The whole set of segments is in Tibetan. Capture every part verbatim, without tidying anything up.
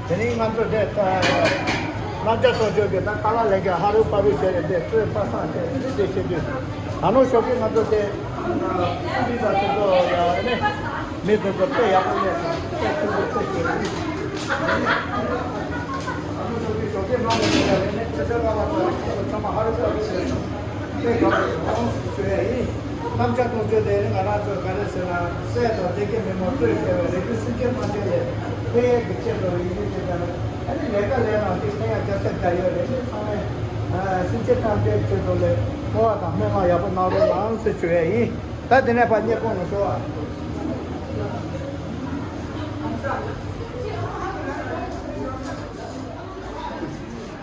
དེ་རིང་ང་ཚོ་དེ་ལྔ་བརྒྱ་སོ་བཅུ་གི་ད་ཀ་ལ་ལས་ཀ་ཧ་རུ་པ་རུ་བྱས་ནས་དེ་གཙོས་པ་སངས་དེ་དེ་བྱེད་དུས་ད་ནོ་ཞོགས་ཀྱི་ང་ཚོ་དེ་མི་ད་དེ་ཚོ་ཡ་ནི་མི་དེ་ཚོ་དཔེ་ཡག་པོ་ལས་དང་དཔེ་ཆུང་ཆུང་དཔེ་ཆེ་རེད། ད་ནོ་ཞོགས་ཀྱི་ཞོགས་ཀྱི་ནང་ལ་ཡ་ནི་ཆུ་ཚོད་ལྔ་པ་ཙམ་ཚང་མ་ཧ་རུ་པ་རུ་བྱས་ནས་དཔེ་གང་དུ་ཡོང་ཞུ་ཡ་ཡིན། རྣམ་བཅད་གཏོང་སྤྱོད་དེ་ནི་ང་རང་ཚོ་ག་རེ་ཟེར་ན་སྲས་དང་སྡེ་དགེ་མི་མང་གཙོས་བྱས་པའི་རིགས་རུས་སེམས་ཅན་ཐམས་ཅད་ལས་ཕན་ཡོན་གྱི་ཆེད་དུ་ཡིན་མིན་དེ་ལྟར་ཨ་ནི་ལས་ཀ་ལས་རང་དེ་ཕན་ཡོན་རྒྱབ་ཆ་རྒྱག་ཡོད་རེད། ནི་ཚང་མས་སེམས་ཅན་ཐམས་ཅད་ཆེད་དུ་ལས་བསྔོ་བ་དང་སྨོན་ལམ་ཡག་པོ་གནང་རོགས་གནང་ཟེར་ཞུ་ཡས་ཡིན། ད་དེ་ནས་ཕར་སྙེ་ཁོང་ལ་ཤོག་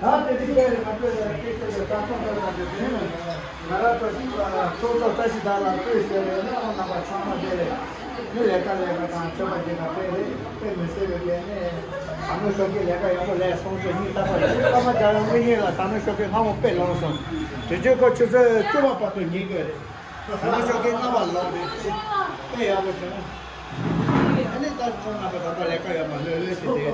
ཨ། ད་དེ་རིང་ལས་རིང་ང་ཚོས་ལས་ཀ་བྱེད་པའི་བཀའ་ཐོག་ལ་དང་དེ་དེ་ནས། ང་རང་ཚོ་ཚོགས་གཙོ་བཀྲ་ཤིས་དག་ལ་གཙོས་བྱས་ནས་ནི་ཨོ་རྣམ་པ་ཚང་མ་དེ་རེད། མི་ལས་ཀ་ལས་ཀ་དང་ཆོས་པ་དེ་ག་དཔེ་རེད་དཔེ་མི་སྲིད་པའི་ལས་ནི། ད་ནུ་ཞོགས་ཀྱི་ལས་ཀ་ཡག་པོ་ལས་སོང་ཚོ་སྙིང་ཐག་པ་རེད། ཨ་མ་རྒྱལ་ཡོང་མི་གཉིས་ལ་ད་ནུ་ཞོགས་ཀྱི་སྔ་མོ་དཔེ་ལོངས་སོང་། དུས་ཚོད་ཁོ་ཆུ་ཚོད་བཅུ་པ་བར་དུ་ཉལ་དགོས་རེད། ད་ནུ་ཞོགས་ཀྱི་སྔ་པ་ལོག་རེད་ཅེས་དཔེ་ཡག་པོ་བྱུང་། ཨ་ནི་ད་ཁོང་རྣམ་པ་ད་ལྟ་ལས་ཀ་ཡོད་མ་ལོས་ལོས་ཞེས་དེ།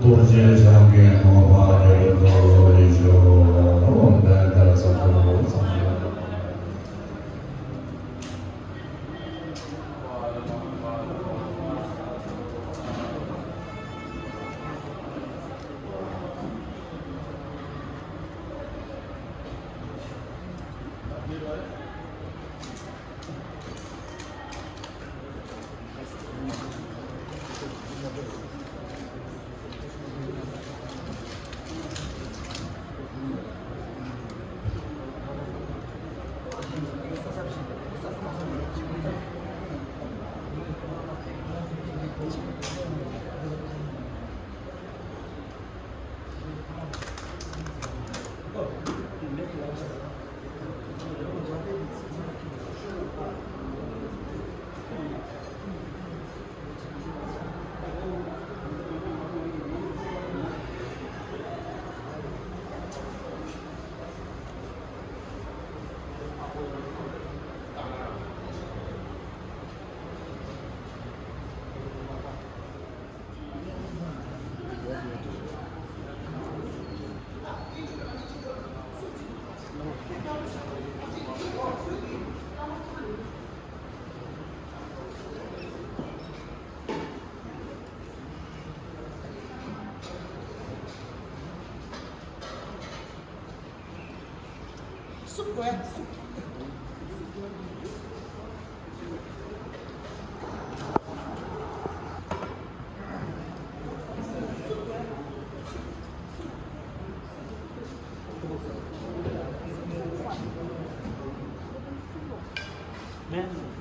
རྡོ་རྗེ་འཆང་གི་ཐོག་པ་རྒྱ་མཚོ་ཡི་ཞོ། ཨོཾ་བཛྲ་སམྦྷ་ཝ་སམྦྷ། སུབ་དགོས། སུབ། མེད།